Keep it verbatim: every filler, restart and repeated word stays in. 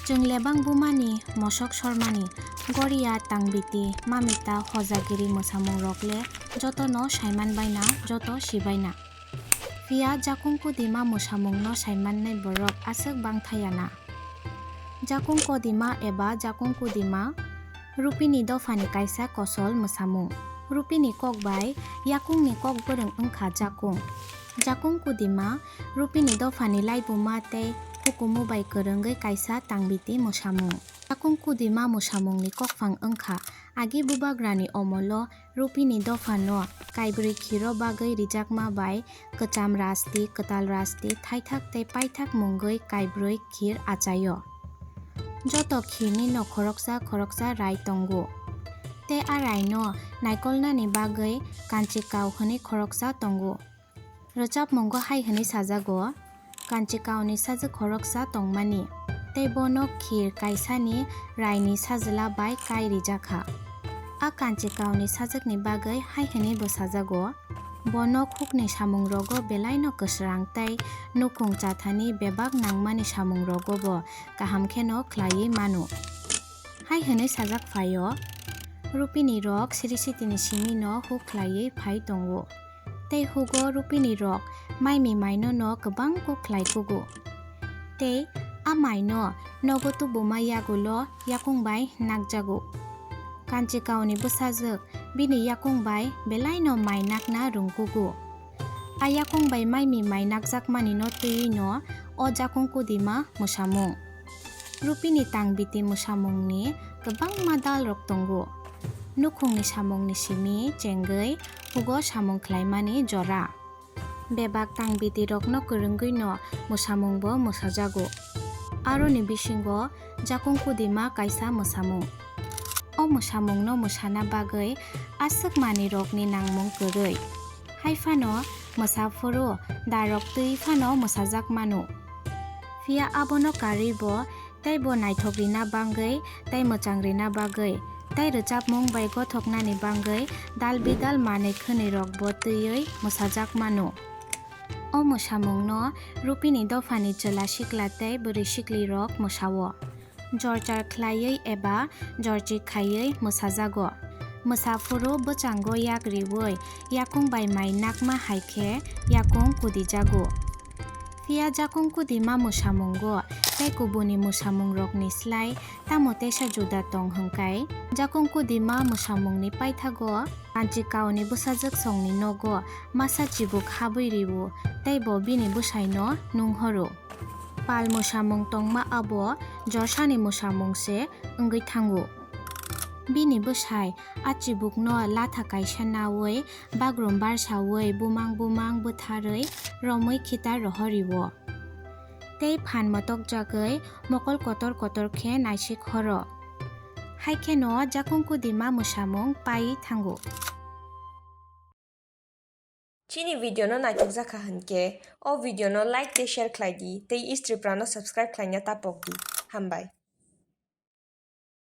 Chwng lebang bumani mosok sormani, Goria, Tangbiti, Mamita, Hojagiri mwsamungrok le jotono saiman baina, joto sibaina. Phiya Jakung Kudima mwsamungno saimannai borok aswk bangthayana. Jakung Kodima eba Jakung Kudima Rupini dophani kaisa kosol mwsamung. Rupini kok bai yakungni kok bwrwng wngkha Jakung. Jakung Kudima Rupini dophani laibuma tei hukumu bai kwrwngwi kaisa tangbiti mwsamung. Jakung Kudima mwsamungni kokphang wngkha agi bubagrani omolo Rupini dophano kaibrwi khiro bagwi rijakma bai kwcham rasti, kwtal rasti, thaithak tei paithak mungwi kaibrwi khir achaio. Joto khirni no khoroksa khoroksa rai tongo. Tei a raino naikolnani bagwi kanchi kao hwnwi khoroksa tongo. Rwchapmungo hai hwnwi sajago, kanchi kaoni sajwk khoroksa tongmani, tei bono khir kaisani raini sajla bai kai rijakha. A kanchi kaoni sajwkni bagwi hai hwnwi bo sajago, bono khukni samungrogo belaino kwsrang tei nukhung chathani bebak nangmani samungrogo bo kaham kheno khlaiwi mano. Hai hwnwi sajak phaio, Rupini rok Sri Sitini simino huk khlaiwi phai tongo. Tei hugo Rupini rok maimi maino no kwbang kuk khlai kugo. Tei a maino nogo tubuma yagulo yakung bai nakjago. Kanchi kaoni bwsajwk bini yakung bai belaino mai nakna rwngkugo. A yakung bai maimi mai nakjakmani no twiwi no o Jakung Kudima mwsamung. Rupini tangbiti mwsamungni kwbangma dalrok tongo. Nukhungni samungni simi chengwi hugo samung khlaimani jora. Bebak tangbitirokno kwrwngwino mwsamungbo mwsajago. Aroni bisingo Jakung Kudima kaisa mwsamung. O mwsamungno mwsana bagwi aswk manwirokni nangmung kwrwi. Haiphano mwsa phuru darok twi phano mwsajak mano. Phiya abono karwi bo tei bo naithok rina bagwi tei mwchang rina bagwi tei rwchapmung bai gothoknani bagwi dal bidal manwi khwnwi rok bo twiwi mwsajak mano. O mwsamungno Rupini dophani chwla sikla tei bwrwi sikli rok mwsao. Jorchar khlaiwi eba jorchi khaiwi mwsajago. Mwsa phuru bwchango yak riwi yakung bai mai nakma hai khe yakung kudijago. Phiya Jakung Kudima mwsamungo tei kubuni mwsamungrokni slai tamo teisa juda tong hwnkhe, Jakung Kudima mwsamungni paithago kanchi kaoni bwsajwk songni nogo masa chibuk habwi rwo tei bo bini bwsaino nunghoro. Pal mwsamung tongma abo jorsani mwsamung se wngwi thango. Bini bwsai a chibukno latha kaisa nawi bagrum barsawi bumang bumang bwtharwi romwi khitar rohorio. Tei phan motokjagwi mokol kotor kotor khe naisik horo. Hai kheno Jakung Kudima mwsamung pai thango. Chini video no naithok jakha hwnkhe, o video no like tei share khlai di, tei East Tripura no subscribe khlaina ta pok di. Hambai.